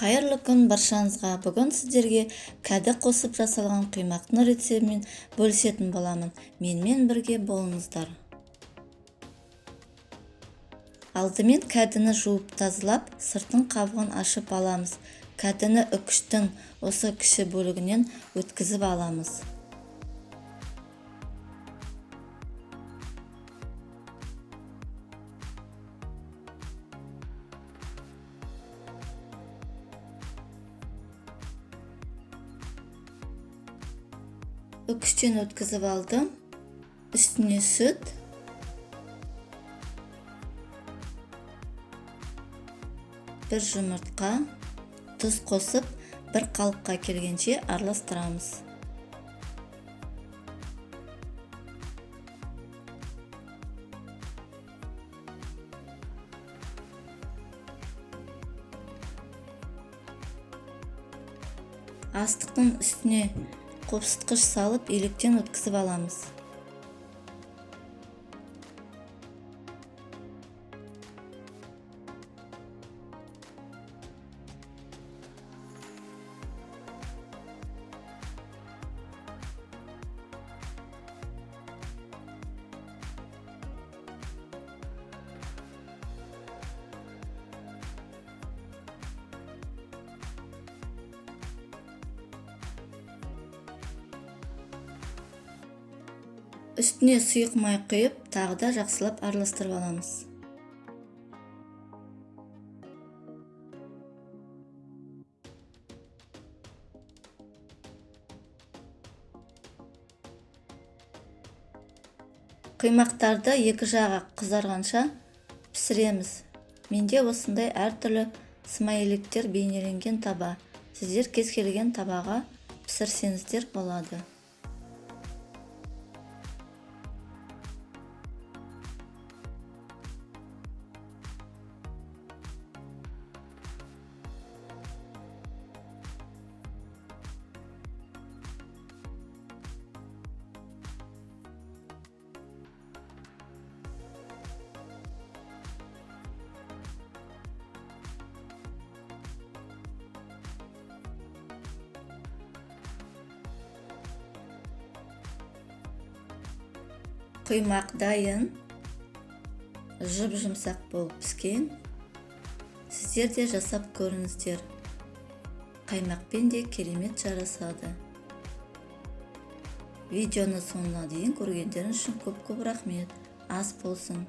Қайырлы күн баршаңызға. Бүгін сіздерге кәді қосып жасалған құймақтың рецептімен бөлісетін боламын. Менімен бірге болыңыздар. Алдымен кәдіні жуып тазалап, сыртын қабығын ашып аламыз. Кәдіні үкіштің осы кіші бөлігінен өткізіп аламыз. Үкіштен өткізіп алдым. Үстіне сүт, бір жұмыртқа, тұз қосып, бір қалыпқа келгенше араластырамыз. Астықтың үстіне қопсытқыш салып, електен өткізіп аламыз. Үстіне сұйық май құйып, тағы да жақсылап араластырып аламыз. Құймақтарды екі жағы қызарғанша пісіреміз. Менде осындай әртүрлі смайликтер бейнеленген таба. Сіздер кез келген табаға пісірсеңіздер болады. Құймақ дайын, жұп-жұмсақ болып піскен. Сіздер де жасап көріңіздер. Қаймақпен де керемет жарасады. Видеоны соңына дейін көргендеріңіз үшін көп-көп рахмет. Ас болсын.